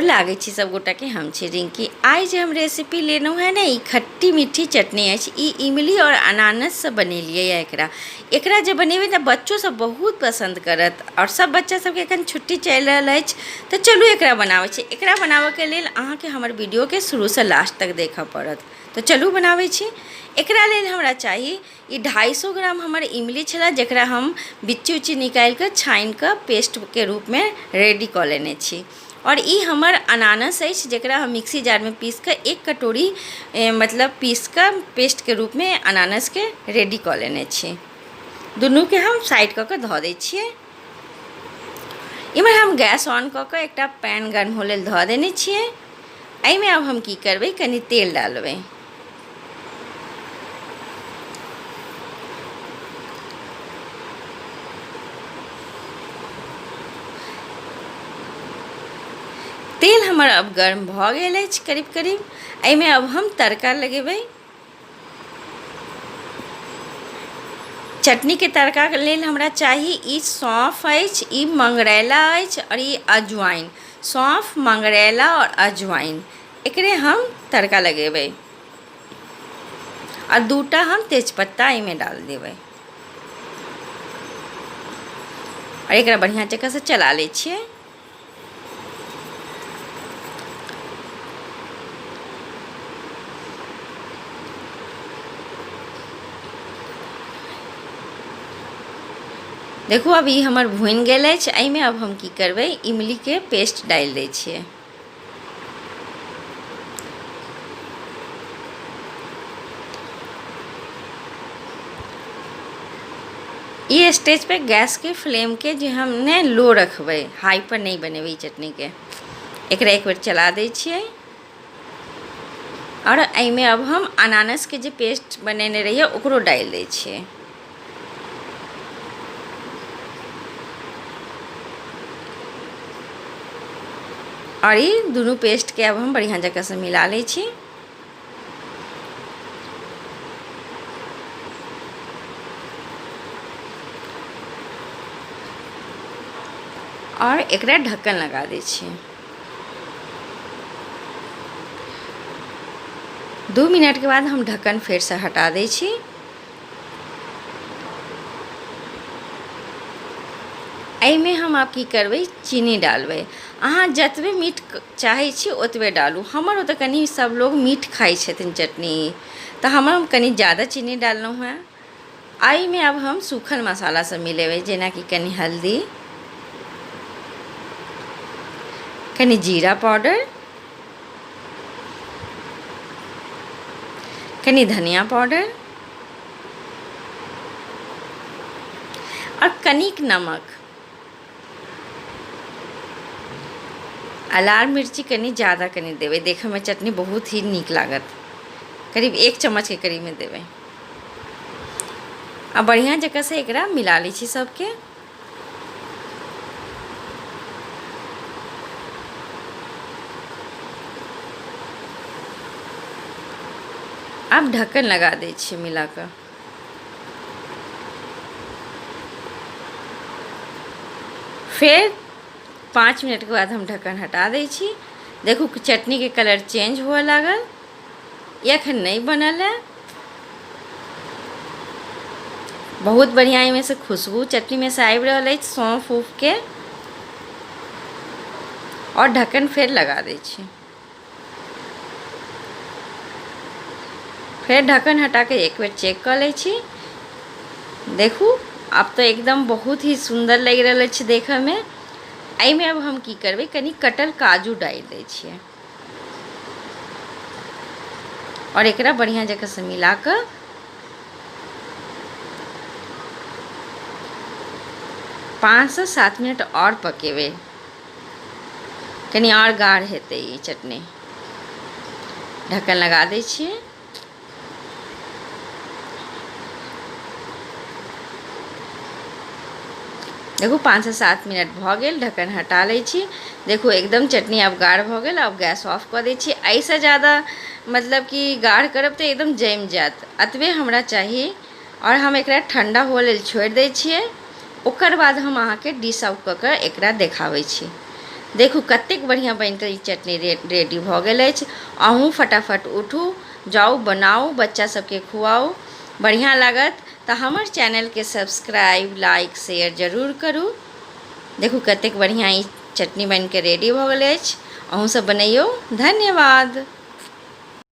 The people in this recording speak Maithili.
लागै छी सब गोटाके। हम छी रिंकी। आइ जे हम रेसिपी लेलहुँ हेँ ने, ई खट्टी मीठी चटनी अछि। ई इमली आओर अनानससँ बनेलियै यऽ। एकरा एकरा जे बनेबै ने, बच्चो सब बहुत पसन्द करत। आओर सब बच्चा सबके एखन छुट्टी चलि रहल अछि, तऽ चलू एकरा बनाबै छी। एकरा बनाबऽके लेल अहाँके हमर वीडियोके शुरूसँ लास्ट तक देखऽ पड़त। तऽ चलू बनाबै छी। एकरा लेल हमरा चाही ई 250 ग्राम हमर इमली छलै, जकरा हम बिच्ची उच्ची निकालिकऽ छानिकऽ पेस्टके रूपमे रेडी कऽ लेने छी। आओर ई हमर अनानस अछि, जकरा हम मिक्सी जारमे पीसिकऽ एक कटोरी मतलब पीसिकऽ पेस्टके रूपमे अनानसके रेडी कऽ लेने छी। दुनूके हम साइड कऽ कऽ धऽ दै छियै। इम्हर हम गैस ऑन कऽ कऽ एकटा पैन गर्म होय लेल धऽ देने छियै। एहिमे आब हम की करबै? कनि तेल डालबै। तेल हमर आब गर्म भऽ गेल अछि करीब करीब। एहिमे आब हम तड़का लगेबै। चटनीके तड़काके लेल हमरा चाही ई सौँफ अछि, ई मंगरैला अछि आओर ई अजवाइन। सौँफ, मंगरैला आओर अजवाइन, एकरे हम तड़का लगेबै। आओर दूटा हम तेजपत्ता एहिमे डालि देबै आओर एकरा बढ़िआँ जकाँसँ चला लै छियै। देखू, आब ई हमर भुनि गेल अछि। एहिमे आब हम की करबै? इमलीके पेस्ट डालि दै छियै। ई स्टेज पे गैसके फ्लेमके जे हम ने लो रखबै, हाई पर नहि बनेबै ई चटनीके। एकरा एक बेर चला दै छियै। आओर एहिमे अब हम अनानसके जे पेस्ट बनेने रहियै, ओकरो डालि दै छियै। आओर ई दुनू पेस्टके आब हम बढ़िआँ जकाँसँ मिला लै छी। आओर एकरा ढक्कन लगा दै छियै। 2 मिनटके बाद हम ढक्कन फेरसँ हटा दै छी। एहिमे हम आब की करबै? चीनी डालबै। अहाँ जतबे मीठ चाहै छी, ओतबे डालू। हमर ओतऽ कनि सभलोग मीठ खाइ छथिन चटनी, तऽ हमर कनि ज्यादा चीनी डाललहुँ हेँ। एहिमे आब हम सूखल मसाला सब मिलेबै, जेनाकि कनि हल्दी, कनि जीरा पाउडर, कनि धनिया पाउडर आओर कनिक नमक आ लाल मिर्ची कनि ज्यादा कनि देबै। देखैमे चटनी बहुत ही नीक लागत। करीब एक चम्मचके करीबमे देबै। आ बढ़िआँ जकाँसँ एकरा मिला लै छी सबके। आब ढक्कन लगा दै छियै मिला कऽ। फेर 5 मिनटके बाद हम ढक्कन हटा दै छी। देखू, चटनीके कलर चेंज हुअ लागल। ई एखन नहि बनल है। बहुत बढ़िआँ एहिमे से खुशबू चटनीमे से आबि रहल अछि सौंफ ऊफके। आओर ढक्कन फेर लगा दै छी। फेर ढक्कन हटा कऽ एक बेर चेक कऽ लै छी। देखू, आब तऽ एकदम बहुत ही सुन्दर लागि रहल अछि देखयमे। एहिमे आब हम की करबै? कनि कटल काजू डालि दै छियै आओर एकरा बढ़िआँ जकाँसँ मिला कऽ 5सँ 7 मिनट आओर पकेबै। कनि आओर गाढ़ हेतै ई चटनी। ढक्कन लगा दै छियै। देखू, 5सँ 7 मिनट भऽ गेल। ढक्कन हटा लै छी। देखू, एकदम चटनी आब गाढ़ भऽ गेल। आब गैस ऑफ कऽ दै छी। एहिसँ ज्यादा मतलब कि गाढ़ करब तऽ एकदम जमि जायत। एतबे हमरा चाही। आओर हम एकरा ठण्डा हुअ लेल छोड़ि दै छियै। ओकर बाद हम अहाँके डिश आउट कऽ कऽ एकरा देखाबै छी। देखू कतेक बढ़िआँ बनि कऽ ई चटनी रेडी भऽ गेल अछि। अहूँ फटाफट उठू, जाउ, बनाउ, बच्चा सबके खुआउ, बढ़िआँ लागत। तऽ हमर चैनलके सब्सक्राइब, लाइक, शेयर जरूर करू। देखू कतेक बढ़िआँ ई चटनी बनि कऽ रेडी भऽ गेल अछि। अहूँ सब बनैयौ। धन्यवाद।